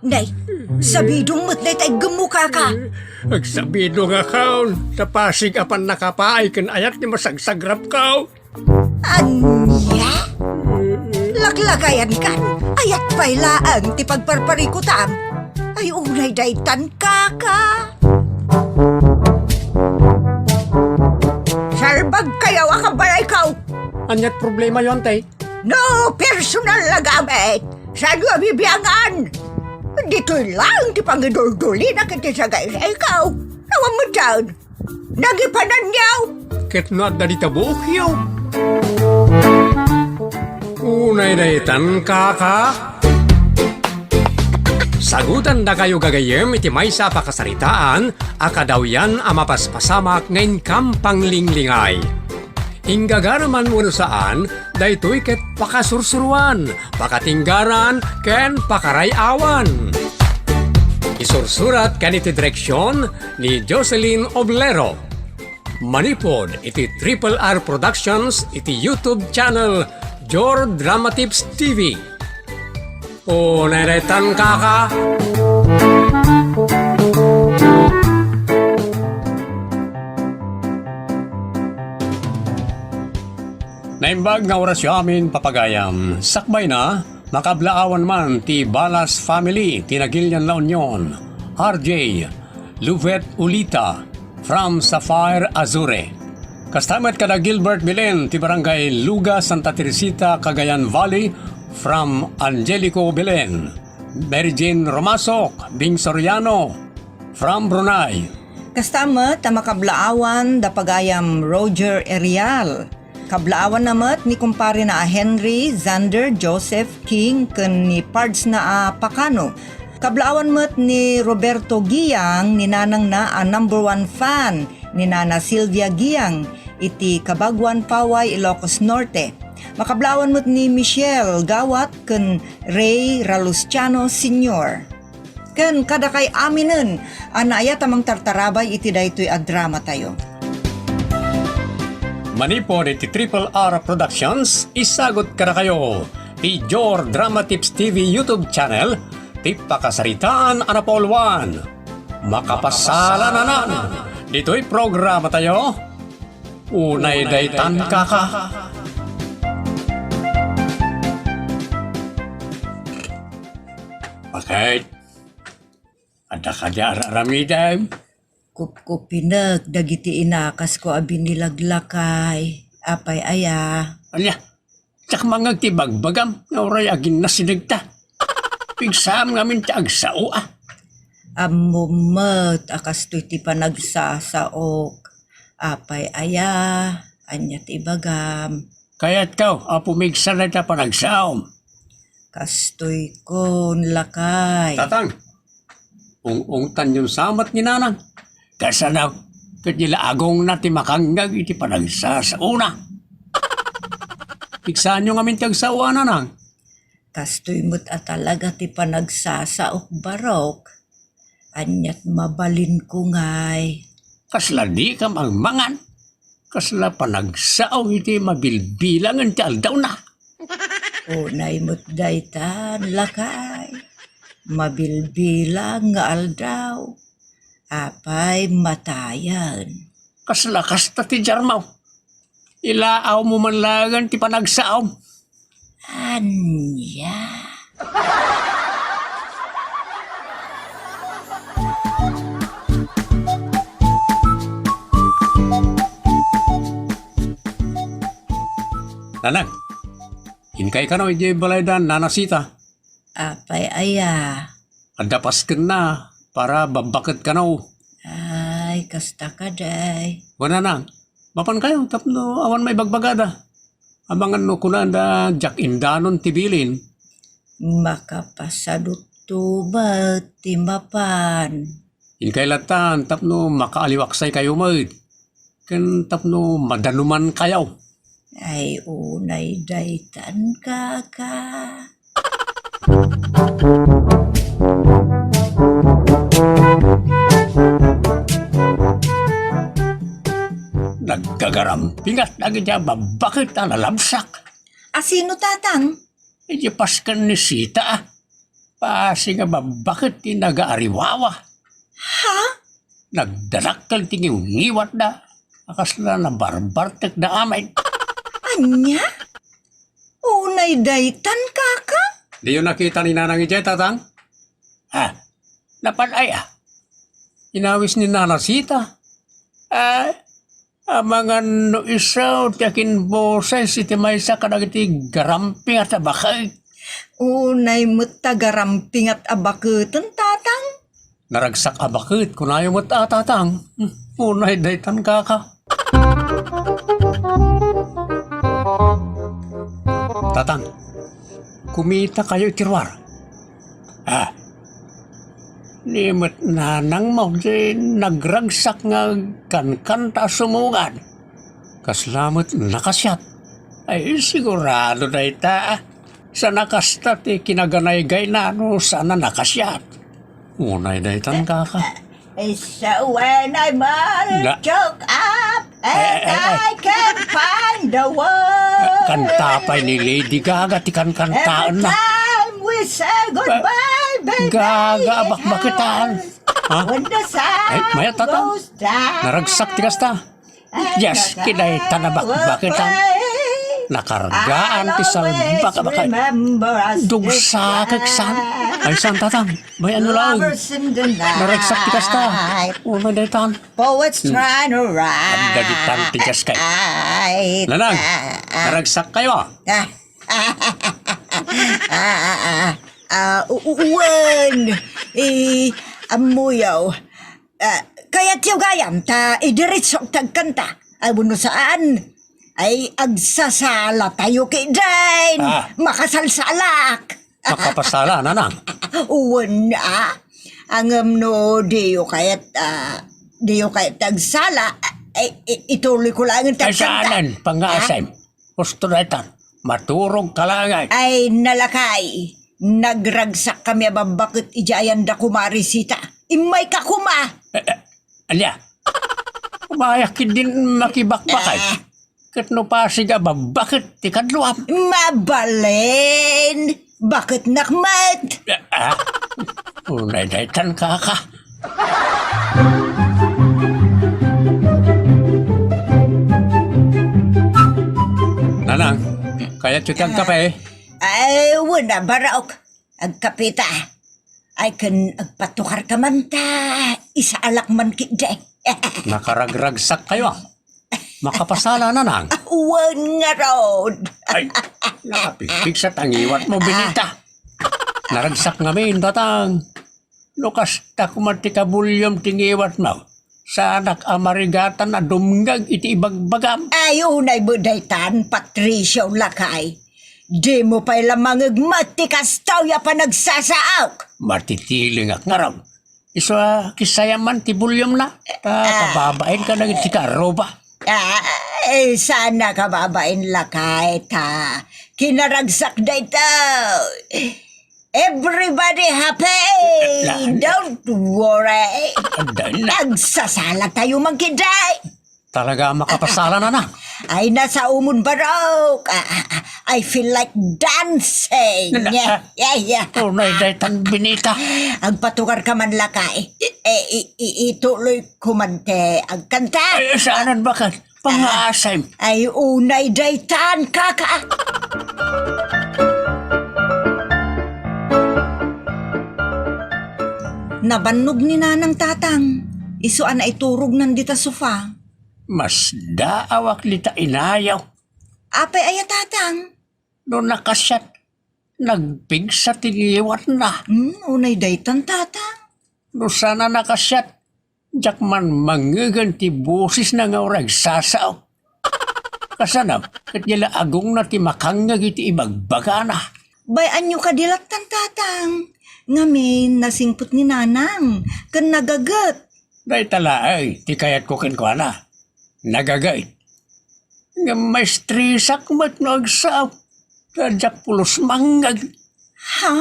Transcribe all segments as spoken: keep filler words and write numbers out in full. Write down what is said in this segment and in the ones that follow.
Nay, sabidong met dayta iggemmo, kaka. Agsabidongakon, ta pasig a pannakapaay ken ayat ti masagsagrapko. Ania? Laklakayankan, ayat pay laeng ti pagparparikutam. Ay, unay daytan, kaka. Salbagkayo a kabalayko. Aniat problemayo, ante? No personal a gamit, saanyo a bibiangan? Ditoy laeng ti pangiduldulina ket ti sagaysayko. Awan met daan. Nagipananyo! Ket no adda dita buokyo. Unay daytan, kaka. Sagutandakayo gagayyem iti maysa a pakasaritaan a kadawyan a mapaspasamak nga inkam panglinglingay. Inggagaraman wenno saan, daytoy ket pakasursuroan, pakatinggaran, ken pakaray-awan. Isursurat ken iti direksion ni Jocelyn Oblero. Manipud iti Triple R Productions iti YouTube channel Jor Dramatips T V. O, nairetan, kaka. Naimbag nga orasyo amin, papagayam. Sakbayna, makablaawan man ti Balas family ti Nagilian, La Union, R J, Luvet Ulita, from Sapphire Azure. Kasta met kada Gilbert Belen ti Barangay Luga, Santa Teresita, Cagayan Valley, from Angelico Belen. Mary Jane Romasok, Bing Soriano, from Brunei. Kasta met a makablaawan da pagayam Roger Erial. Kablaawanna met ni kumparena a Henry, Xander, Joseph, King, ken ni pardsna a Pakano. Kablaawan met ni Roberto Giang, ni nanangna a number one fan, ni Nana Sylvia Giang, iti Cabaguan, Paway, Ilocos Norte. Makablaawan met ni Michelle Gawat ken Ray Ralustiano Senior. Ken kadakay aminen a naayat a mangtartarabay iti daytoy a dramatayo. Manipud iti Triple R Productions, isagut kadakayo ti Jor Drama Tips T V YouTube channel, ti pakasaritaan a napauluan. Makapasalananan ditoy programatayo. Unay daytan, kaka. Bakit? Adda kadi ar-aramidem? Kupkupinek dagiti inakasko a binilaglakay. Apay aya? Ania, diak mangngeg ti ibagbagam nga uray aginnasidegta. Pigsaam ngamin ti agsao a. Ammom met a kastoy ti panagsasaok. Apay aya? Ania ti ibagam? Kayatko a pumigsa dayta panagsaom. Kastoykon, lakay. Tatang, ung-ungtanyon sa met ni Nanang. Kasano? Ket ni la agongna ti makangngeg iti panagsasaona. Pigsaanyo ngamin ti agsao a, Nanang. Kastoy met a talaga ti panagsasaok, barok. Aniat mabalinko ngay? Kasla dikam agmangan? Kasla panagsao iti mabilbilangen ti aldawna? Unay met daytan, lakay. Mabilbilang nga aldaw. Apay, matayen. Kasla kasta ti diarmo. Ilaawmo man laengen ti panagsaom. Ania? Nanang, inkay kano idiay balaydan, Nana Sita? Apay aya? Adda paskenna para babbaket kano. Ay, kasta kadi. Wen, Nanang, mapankayo tapno awan maibagbagada. Amangan no kunada diak indanon ti bilin. Makapasadutto met ti mapan. Inkay lattan tapno makaaliwaksaykayo met, ken tapno madanumankayo. Ay, unay daytan, kaka. Nagkagarampingat dagiti a babbaket a nalabsak. A sino, tatang? Iti pasken ni Sita, a. Napasi nga babbaket ti nagaariwawa. Ha? Nagdadakkel ti ngiwngiwatda a kasla nabarbartekda amin. Ania? Unay daytan, kaka? Diyo nakita ni Nanang idiay, Tatang? Ah, napad-ay, ah. Inawis ni Nana Sita. Ah, amangan no isu ti akinboses iti maysa kadagiti garampingat a baket. Unay met ta garampingat a baketen, Tatang? Naragsak a baket, kunayo met a, Tatang. Hmm, unay daytan, kaka. Tatang, kumitakayo iti ruar. Ah, ni met nanangmo ti nagragsak nga agkankanta a sumungad. Kasla met nakasiat. Ay, sigurado dayta, ah. Sana kasta ti kinaganaygayna no sana nakasiat. Unay daytan, kaka. So when I'm all Na- choked up and Eh, eh, eh. I can't find the word. Kanta pay ni Lady Gaga ti kankantaenna. Every time we say goodbye, baby, Gaga, bakbaketan. Ha? When the sun Ay, mayat, Tatang. Goes down. Naragsak ti kasta. Yes, kinayta na bakbaketan. Nakargaan ti salbak a baket. Dugsakek san. Ay, san, Tatang? May ano lang. Naragsak ti kasta. Unay daytan. Poets trying to write. Adda ditan ti gas kay. Nanang, naragsak kayo. Ah, ah, ah, ah, ah, u-, u-, uwan. Eh, ammoyo. Ah, kayatyo gayam ta idiretsok ti agkanta. Ay, wenno saan. Ay, agsasala tayo kay din. Ah. Makasalsalak. Makapasala, nanang. Wen, ah. Ngem no diyo kayat, ah, diyo kayat agsala, ay, i-, ituloy ko lang ang Ay, agkanta. Saanan, pangaasem. Ah? Husto daytan, maturog ka laeng. Ay, nalakay, nagragsak kami a babbaket idiay ayan da Kumari Sita. Immayka koma. Eh, eh, ania? Umayak din makibakbakay. Ah. Ket no pasig a babbaket ti kadluam. Mabalin, baketnak met. Ah, ah. Unay daytan, kaka. Nanang, kayatyo ti agkape? Ay, wen a, barok. Agkape ta. Ay, ken agpatukar ka man ta. Isaalak man ketdi. Nakaragragsak kayo, ah. Makapasala, nanang. Wen ngarud. Ay, nakapigpigsa ti ngiwatmo, Benita. Naragsak ngamin, Tatang. No kasta koma ti kabulyom ti ngiwatmo, saanak a marigatan a dumngeg iti ibagbagam. Ay, unay met daytan, Patricio, lakay. Dimo pay la mangngegmat ti kastoy a panagsasaok. Matitilingak ngarud. Isu a kissayan man ti bulyomna. Ta Ah. kababain ka na iti karuba. Ah, eh, sana kababain lakay ta. Kinaragsak daytoy. Everybody happy! La- Don't worry. Adda na. Agsasala tayo, Mang Kiday. Talaga makapasala, nanang. Ay, nasaomon barok. Ah, ah, ah, I feel like dancing. Na- Yeah, yeah, yeah. Unay daytan, Benita. Agpatukar ka man lakay. Eh, i- i- ituloy ko man ti agkanta. Ay, saanan baket? Pangaasem. Ay, unay daytan, kaka. Nabannog ni Nanang, Tatang. Isu a naiturognan dita sofa. Masdaawak dita inayo. Apay aya, Tatang? No nakasiat, nagpigsa ti ngiwatna. Hmm, unay daytan, Tatang. No sana nakasiat, diak man mangngegen ti bosesna nga uray agsasao. Kasano, ket diay la agongna ti makangngeg iti ibagbagana. Bay-anyo kadi lattan, Tatang. Ngamin, nasingpet ni Nanang, ken nagaget. Dayta laeng ti kayatko kenkuana. Nagaget. Ngem maestresak met no agsao. Ta diak pulos mangngeg. Ha?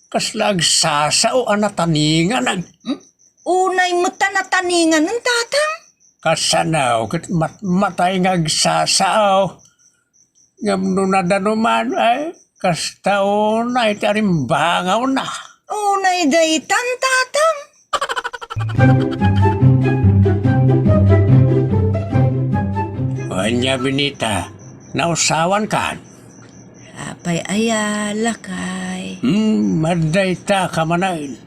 Kasla agsasao a nataninganen. Hmm? Unay met ta nataninganen, Tatang? Kasano ket matmatay nga agsasao. Ngem no nadanuman, ay, kasta unay ti arimbangawna. Ay, daytan, Tatang. Ania, Benita, nausawan kan? Apay aya, lakay? Hmm, madayta ka manen.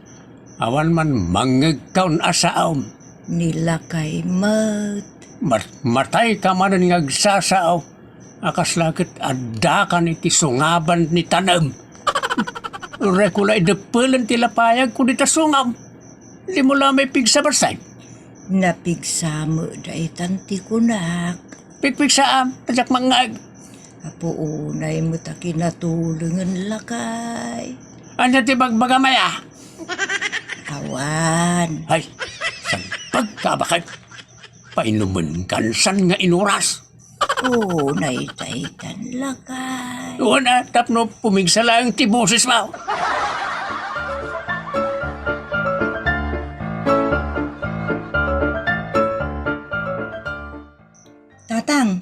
Awan man mangngegkaon a saom. Ni lakay met. Mat-, matay ka manen nga agsasao. A kasla ket adda kan iti sungaban ni tanem. Uray ko la ideppelen ti lapayagko dita sungab. Dimo la maipigsa, Barsay? Napigsa met daytan ti kunak. Pigpigsaam, ta diak mangngeg. Apo, unay met a kinatulengen, lakay. Ania ti bagbagam aya? Awan. Ay, sagbag ka, baket. Painumen kansan nga inuras. Unay daytan, lakay. Wen a, tapno pumigsa laeng ti bosesmo. Tatang,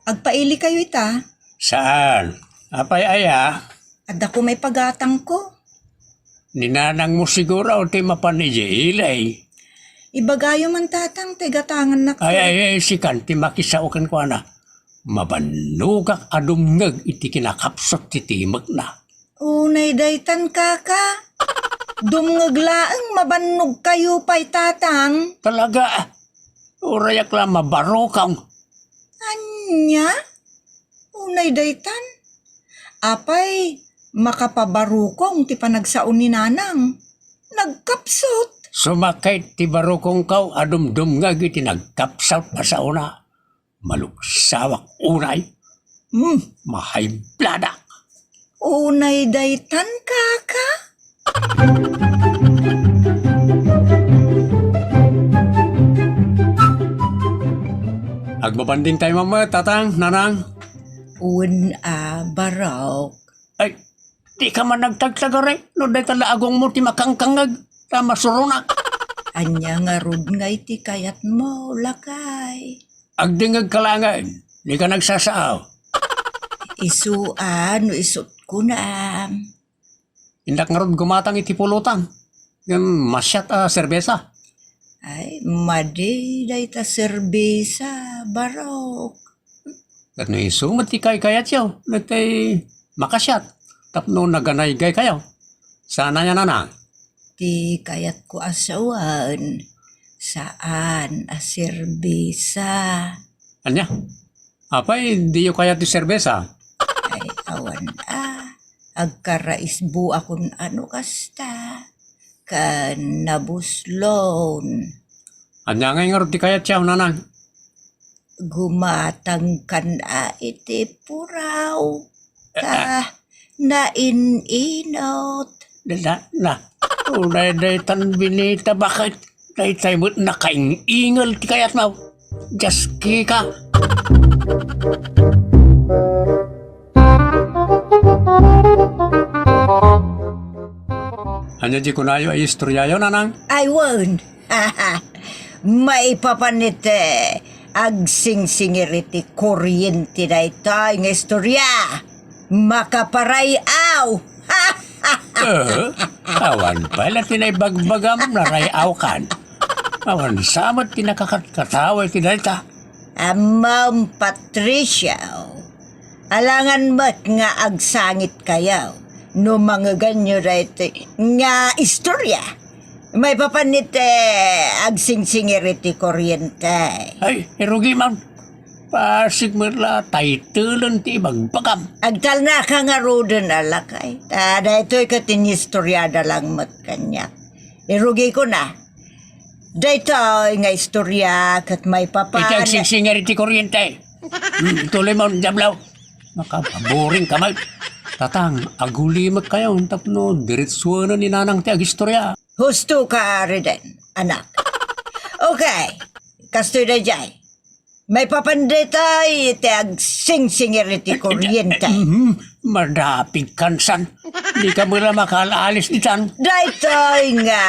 agpailikayo ita. Saan? Apay aya? Adda ko may pagatangko. Ni nanangmo siguro ti mapan idiay ili. Ibagayo man, Tatang, ti gatangannak. Ay, ay, ay, sikan ti makisao kenkuana. Mabannogak a dumngeg iti kinakapsut ti timekna. Unay daytan, kaka. Dumngeg laeng, mabannogkayo pay, Tatang. Talaga, urayak la mabarukong. Ania? Unay daytan? Apay, makapabarukong ti panagsao ni Nanang. Nagkapsut. Sumakit ti barukongko a dumdumngeg iti nagkapsut a saona. Malugsawak unay. Hmm, mahaybladak. Unay daytan, kaka? Agbabanding tayo, Mama, Tatang, Nanang. Wen a, barok. Ay, di ka man nagtagtagari, no dayta la agongmo ti makangkangngeg, ta masuronak. Ania ngarud ngay ti kayatmo, lakay? Agdingngeg ka laengen, di ka nagsasao. Isu a, no isut' kunam. Innak ngarud gumatang iti pulutan. Ngem masiat a serbesa. Ay, madi dayta serbesa, barok. Ket no isu met ti kaykayatyo, daytoy makasiat tapno naganaygaykayo. Saan aya, Nanang? Ti kayatko a sawen, saan a serbesa. Ania? Apay, diyo kayat ti serbesa? Ay, awan a. Agkaraisbo a kun ano kasta. Ken nabuslon. Ania ngay ngarud ti kayatyo, Nanang? Gumatangkan a iti puraw. Eh, ah. Ta nain-inot. Na, na, na. Unay daytan, Benita, baket? Daytay met nakaing-ingel ti kayatmo. Diaskika. Ania di kunayo a istoryayo, Nanang? Ay, wen. Maipapan iti agsingsingir iti kuryente daytoy nga istorya. Makaparay-aw. Eh, awan pay la ti naibagbagam, naray-awkan. Awan sa met ti nakakatkatawa iti dayta. Ammom, Patricio, alangan met nga agsangitkayo no mangeganyo daytoy nga istorya. Maipapan iti agsingsingir iti kuryente. Ay, irugi man. Pasig met la taytelen ti ibagbagam. Agtalnaka ngaruden a lakay. Ta daytoy ket inistoriada lang met kaniak. Irugikon a. Daytoy nga istorya ket maipapan. Iti agsingsingir iti kuryente. Hmm, ituloy mo, Diablo. Makapaboring ka met. Tatang, agulimekkayo tapno diretsuenen ni Nanang ti agistorya. Husto ka, Reden, anak. Okay, kastoy daydiay. Maipapan daytoy iti agsingsingir iti kuryente. Mhm, madapig kansan. Di ka met la makaalis ditan. Daytoy nga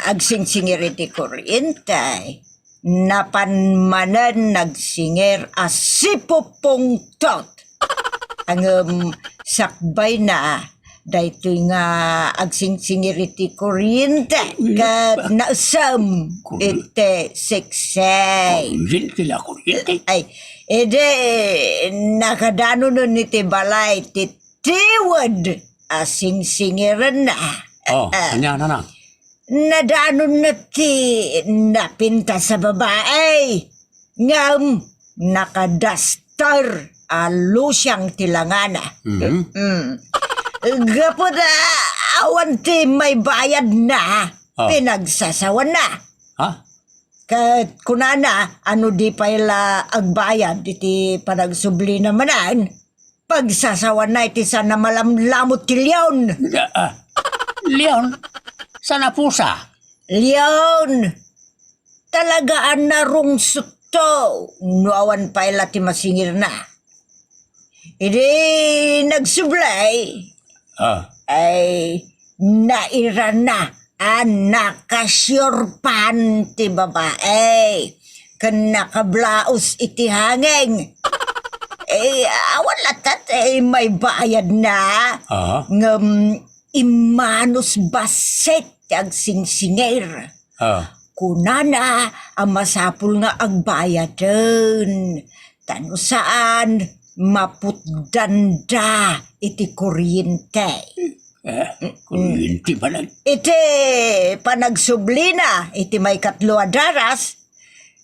agsingsingir iti kuryente, napan manen nagsingir a sipupungtot. Ngem sakbayna, Daytoy nga agsingsingir iti kuryente ket naesem iti siksing. Kuryente la, kuryente? Ay, idi nakadanonen iti balay ti tiwed a singsingirenna. Oh, ania, nanang? Nadanonna ti napintas a babai. Ngem nakadaster a lusiang ti langana. Mhm. Mm. Gapu ta awan ti maibayadna, ah, pinagsasawanna. Ha? Ket kunana, ano di pay la agbayad iti panagsublina manen, pagsasawanna iti sana malamlamot ti leon. Ah, ah. Leon? Sana pusa? Leon! Talaga a narungsotto no awan pay la ti masingirna. Idi nagsublay, ah, ay nairana a nakasiorpan ti babai ken nakablaos iti hangeng. Eh, awan latta ti maibayadna. Aha. Ngem immanos bassit ti agsingsingir. Ah. Kunana a masapul nga agbayaden, ta no saan, maputdanda iti kuryente. Eh, kuryente pala. Iti panagsublina iti maikatlo a daras,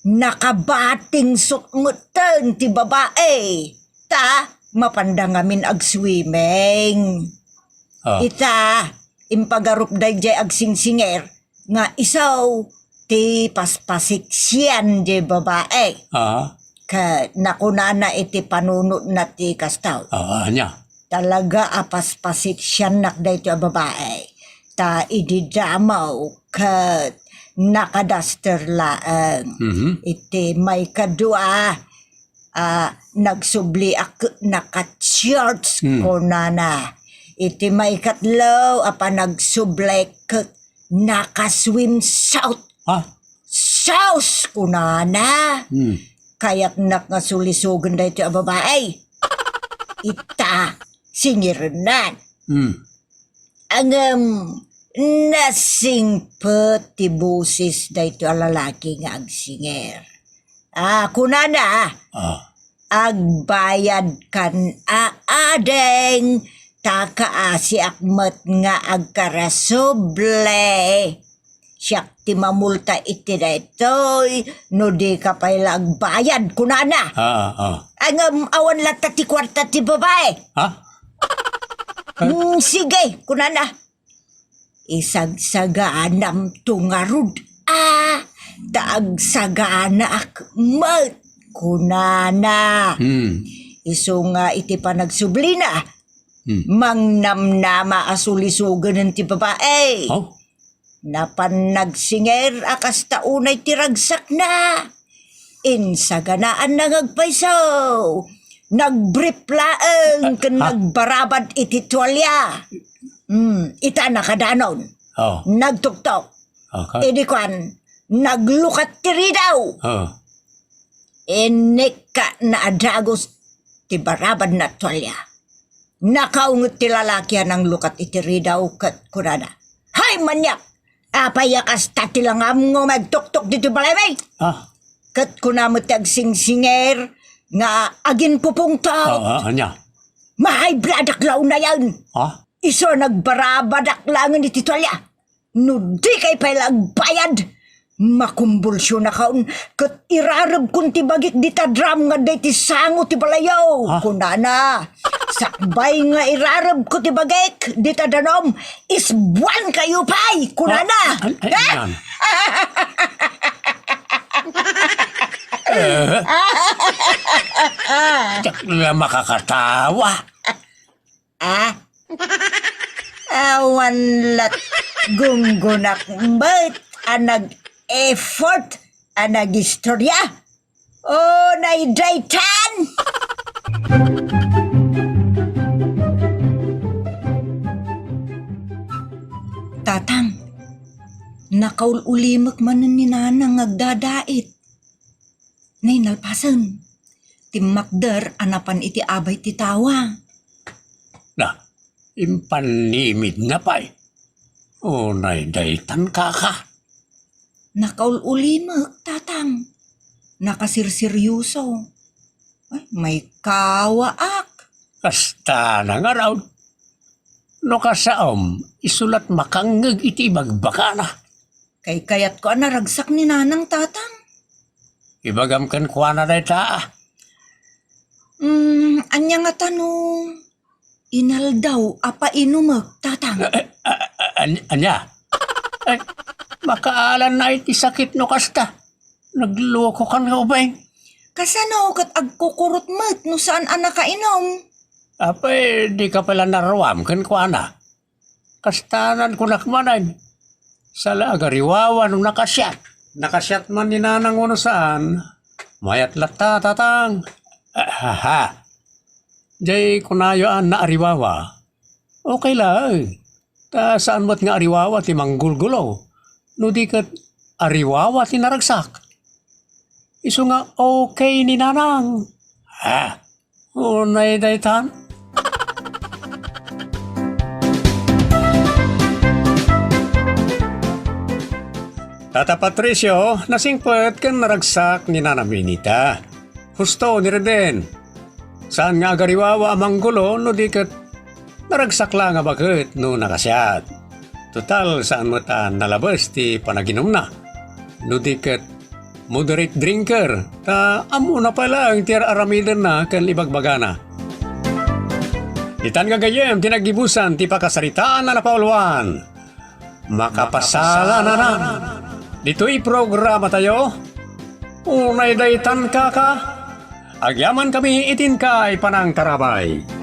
nakabatingsot metten ti babai, ta mapanda ngamin agswimming. Ah. Ita, impagarup daydiay agsingsingir nga isu ti paspasiksian di babai. Ah. Ket nakunana iti panunotna ti kasta. Ah, ania? Talaga a paspasiksiannak daytoy a babai. Ta idi damo ket nakadaster laeng. Mhm. Iti maikadua, ah, nagsubliak ket naka-shorts, hmm, kunana. Iti maikatlo a panagsubli ket naka-swimsuit. Ah. Sus! Kunana. Hmm. Kayatnak nga sulisogen daytoy a babai. Ita, singirennak. Hmm. Ngem, nasingpet ti bosis daytoy a lalaki nga agsingir. Ah, kunana, ah, "Agbayadkan a, ading, ta kaasiak met nga agkarasubli. Siak ti mamulta iti daytoy, no dika pay la agbayad," kunana. Ah, ah. Ngem awan latta ti kuarta ti babai. Ha? "Mm, sige," kunana. "Isagsaganamto ngarud, a, ta agsaganaak met," kunana. Hmm. Isu nga iti panagsublina, hmm, mangnamnama a sulisogenen ti babai. Oh. Napan nagsingir a kasta unay ti ragsakna. Insaganaanna nga agpayso. Nagbrief laeng ken, ah, nagbarabad iti tualia. Hmm, ita nakadanon. Oh. Nagtuktok. Okay. Idi kuan, naglukat ti ridaw. Oh. Inikka na a dagus ti barabadna a tualia. Nakaunget ti lalaki a nanglukat iti ridaw ket kunana, "Hay, maniak! Apay a kasta ti langam nga agtuktok ditoy balaymi?" Ah. Ket kuna met ti agsingsingir nga aginpupungtot. Ah, ah, ania? "Mahay bladak la unayen. Ah? Isu a nagbarabadak laengen iti tualia. No dikay pay la agbayad, makumbulsionakon ket irarebkon ti bagik dita drum nga adda iti sango ti balayo," ah, kunana. "Sakbay nga irarebko ti bagik dita danum, isbuankayo pay," kunana. Ah, an-, an-, an-, Eh? Diak la makakatawa. Ah? Awan lat gunggunak met a nag-effort a nag-istorya. O, naydaytan! Tatang, nakaul-ulimek manen ni Nanang nga agdadait. Nay nalpasen, timmakder a napan iti abay ti tawa. Na, Impannimidna pay. Unay daytan, kaka. Nakaul-ulimek, tatang. Nakasirseryoso. Ay, maikawaak. Kasta na ngarud. No kasaom, isu la't makangngeg iti ibagbagana. Kaykayatko a naragsak ni Nanang, tatang. Ibagam kenkuana dayta. Mm, ania ngata no inaldaw a painumek, tatang? Eh, eh, a-, a-, an-, ania? Ay, makaalanna iti sakit no kasta. Naglokokan nga ubing. Kasano ket agkukurot met no saan a nakainom? Apay, dika pay la naruam kenkuana. Kastanan kunak manen, saan la agariwawa no nakasiat. Nakasiat man ni Nanang wenno saan, mayat latta, tatang. Ahaha. Jay kunayo a naariwawa. Okay laeng. Ta saan met nga ariwawa ti manggulgulo, no di ket ariwawa ti naragsak. Isu nga okay ni Nanang. Ha? Unay daytan? Tata Patricio, nasingpet ken naragsak ni Nana Benita. Husto ni Reden. Saan nga agariwawa a manggulo no di ket naragsak la nga baket no nakasiat. Total, saan met a nalabes ti panaginumna. No di ket moderate drinker, ta ammona pay laeng ti ar-aramidenna ken ibagbagana. Ditan gagayyem ti naggibusan ti pakasaritaan a napauluan. Makapasalanan. Ditoy programatayo, Unay Daytan, Kaka, agyamankami iti inkay panangtarabay.